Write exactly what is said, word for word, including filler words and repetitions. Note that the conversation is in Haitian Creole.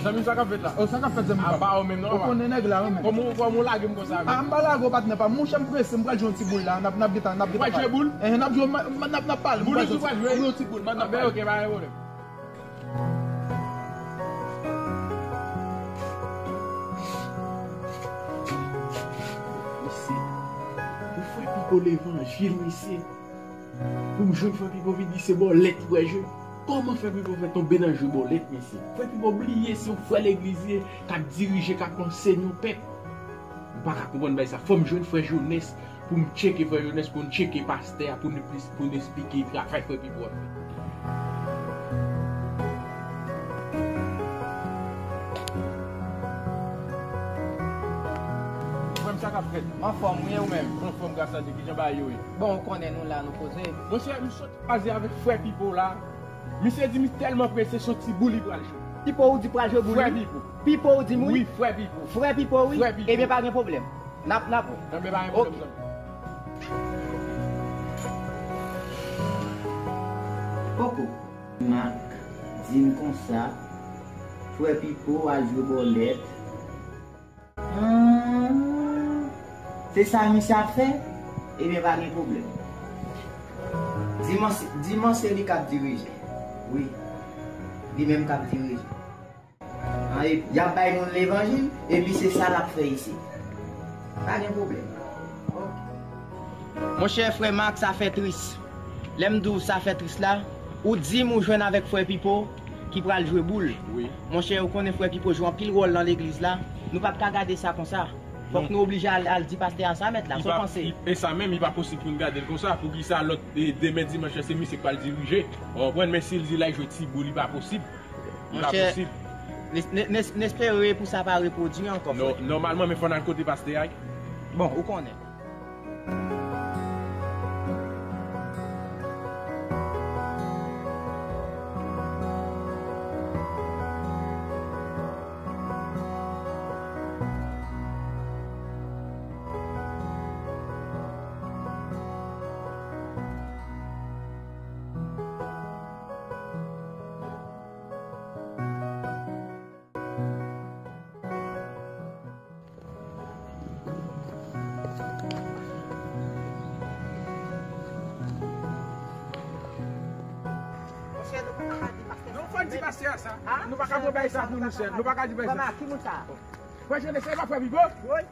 Zanmi, sa k ap fèt la? Oh, sa k ap fèt, zanmi pa m? Apa ou menm non, ou konnen nèg la, wi, men. Kòman, kòman ou lage m konsa? Ah, m pa lage w, patnè pa m. Monchè, m prese, m pral jwe yon ti boul la. N ap, n ap gentan, n ap gentan pale. Ou pral jwe boul? Eh, n ap jwe, n ap, n ap pale. Boul ou pral jwe? Wi, yon ti boul, n ap pale. Ah, ben, ok, pa gen pwoblèm. Mesye, pou frè Pipo levanjil, mesye. Pou m jwenn frè Pipo vin di se bòlèt li pral jwe. Kòman frè Pipo fè tonbe nan jwe bòlèt, mesye? Frè Pipo bliye se yon frè legliz li ye, k ap dirije, k ap ansenye yon pèp. M pa ka konprann bagay sa. Fò m jwenn frè Jones pou m tcheke frè Jones, pou n tcheke pastè a, pou n, pou n esplike travay frè Pipo ap fè. Frè m, sa k ap fèt? M anfòm, wi, e ou menm? M anfòm, gras a Dye. Kijan bagay yo ye? Bon, ou konnen nou la, nou poze. Monchè, m sot kwaze avèk frè Pipo la. Misye di mi tèlman prese, se yon ti boul li pral jwe. Pipo ou di pral jwe boul? Frè Pipo. Pipo ou di m wi? Wi, frè Pipo. Frè Pipo wi? Frè Pipo. Ebyen pa gen pwoblèm. N ap, n ap wè. Ebyen pa gen pwoblèm, zanmi. Poko. Mak di m konsa, frè Pipo al jwe bòlèt. Hmm, se sa misye ap fè? Ebyen pa gen pwoblèm. Di m se, di m se li k ap dirije. Wi. Li menm k ap dirije. An, e, y ap bay moun levanjil, epi se sa l ap fè isit. Pa gen pwoblèm. Monchè, frè Mak, sa fè tris. Lè m di w sa fè tris la, ou di m ou jwenn avèk frè Pipo ki pral jwe boul. Wi. Monchè, ou konnen frè Pipo jwe anpil wòl nan legliz la. Nou p ap ka gade sa konsa. Fòk nou oblije al, al di pastè a sa, mèt la. Sa w panse? E sa menm, li pa posib pou n gade l konsa. Poukisa lòt, e, demen dimanch la, se misye k pral dirije? Ou konprann, men si l di l al jwe ti boul, li pa posib. Li pa posib. Monchè, n, n, n, n espere pou sa pa repwodui ankò, frè. Nò-, nòmalman, men fò n al kote pastè a. Bon, ou konnen. Non, fò n di pastè a sa. Nou pa ka pran bagay sa pou nou sèl. Nou pa ka di bagay sa. Frè Jones, se pa frè Pipo? Wi.